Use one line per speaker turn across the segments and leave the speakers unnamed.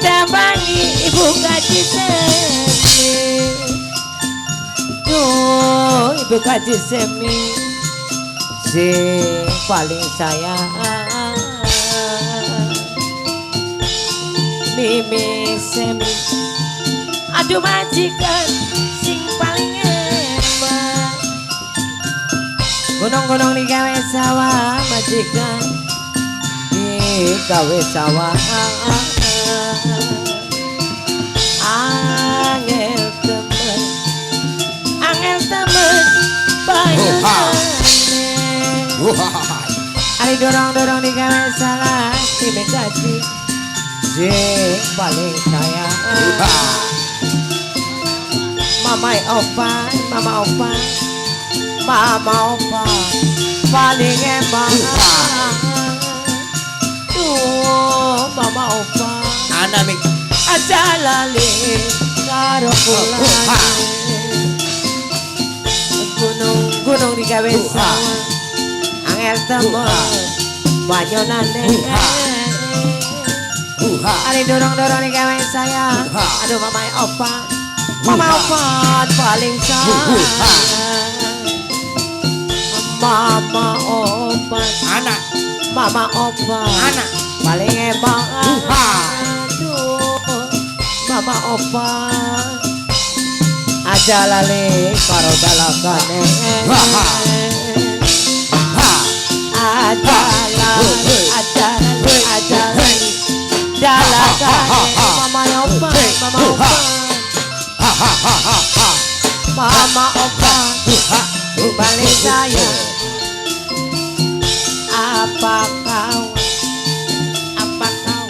Ditembangi Ibu Kaji Semi. Duh, Ibu Kaji Semi sing paling sayang. Mimi Semi, aduh majikan sing paling hebat. Gunung-gunung digawe sawah, majikan digawe sawah. Angel temen, angel temen bayangane. Ari dorong-dorong digawe salah, Mimi Kaji sing paling sayang. Mama opa, mama opa, mama opa paling emang. Tuh mama opa
Ana mi.
Aja lali karo kulane. Gunung-gunung digawe sawah, angel temen banyonane. Ari dorong-dorong digawe sayang, aduh mama opa, mama opa paling sayang. Mama opa,
Anak.
Mama opa,
Anak.
Paling emang. Aduh, mama opa aja lali karo dalakane. Aja lali, aja lali, aja lali dalakane. Mama opa, mama opa, mama opa paling sayang. Apa kau, apa kau,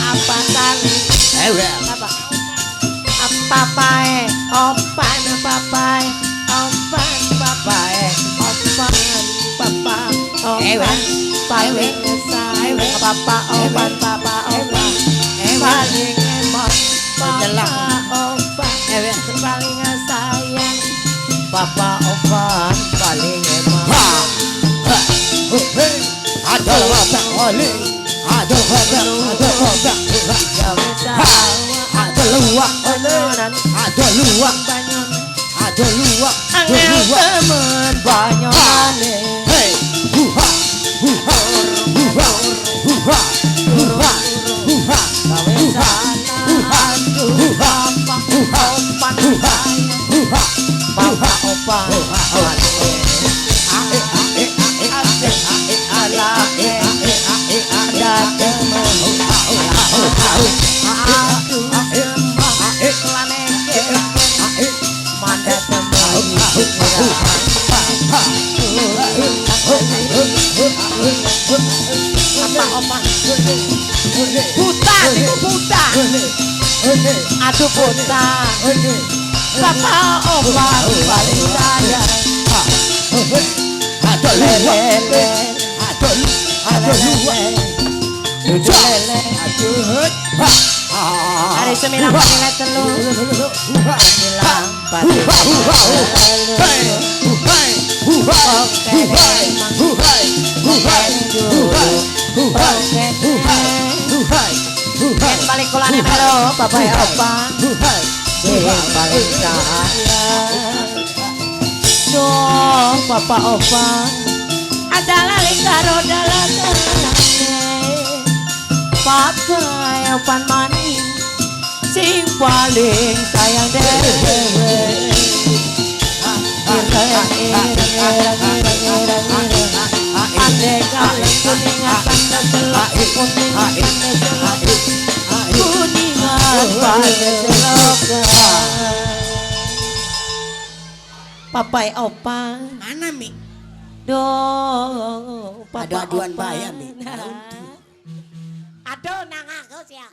apa tali, apa, apa pae, opan papae, opan papae, opan papa, opan paling sayang. Papa opan, papa opan paling emot. Papa opan paling sayang. Papa opan paling emot. Angel temen banyonane. Gawe salah, aduh papa opan sayang. Papa opan paling buta, iku buta. Aduh buta. Papa opan paling sayang. Lele, aduh lele, Hari semilang paling telu, semilang paling telu. Balik kulane melo, bapak ya opa, sing paling sayang. Duh, papa opa, aja lali karo dalakane. Papa opan maning, sing paling sayang dhewe. Ireng ireng ireng ireng ireng, ande kaleng kuningan tanda selok, kuningan tanda selok, kuningan tanda selokan. Papai opa,
Mana mi?
Duh, papa
Ada aduan
opa.
Bahaya, Mi.
Aduh nang aku sih.